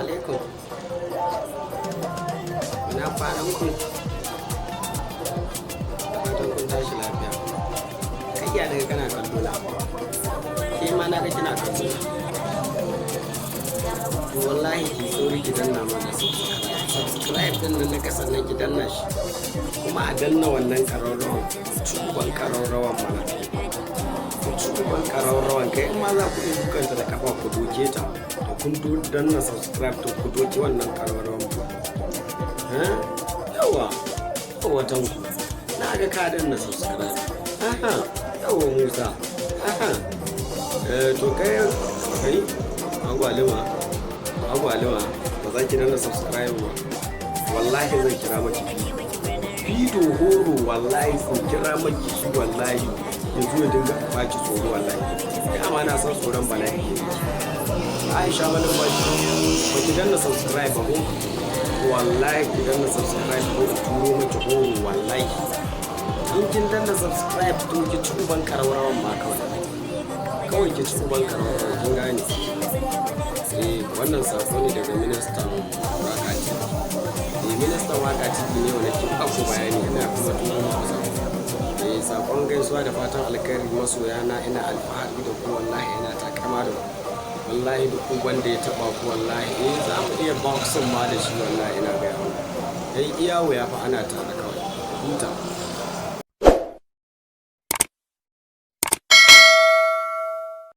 Alaikum. Ina kwanan ku? Da fatan kun tashi lafiya. Kai, ya daga kana kallo na. Ke ma na ga kina kallo na. To, wallahi ki sauri ki danna mana subscribe. Subscribe din nan na kasan nan, ki danna shi. Kuma a danna wannan ƙararrawan, cuban ƙararrawan mana. Cuban ƙararrawan. Kai, in ma za ku iya dukanta da kafa, ku doke ta. Da kun danna subscribe, to ku doki wannan ƙararrawan ba. Yawa, yawa Tanko. Na ga ka danna subscribe. Aha, yawa Musa. Aha. Eh, to kai kai agwaluma. Agwaluma, ba za ki danna subscribe ba. Wallahi zan kira maki Fido Horo, wallahi ko kira maki shi, wallahi yanzu ya dinga baki tsoro wallahi. Dama na san tsoron bala'i ne. Aisha Malumfashi, ba ki danna subscribe ba ko? Wallahi ki danna subscribe ko in turo maki horo wallahi. In kin danna subscribe, to ki ci uban ƙararrawan ma kawai. Kawai ki ci uban ƙararrawan, kin gane. Eh, wannan sako ne daga Ministan Waka TV. Eh, Ministan Waka TV ne wanda ke baku bayani, ina kuma turo muku sako. Eh, sakon gaisuwa da fatan alkhairi. Masoya na, ina alfahari da ku wallahi, ina takama da ku. Wallahi duk wanda ya taɓa ku, wallahi eh za mu iya boxing ma da shi wallahi, ina gaya muku. Dai iya wuya fa ana tare kawai. Huta.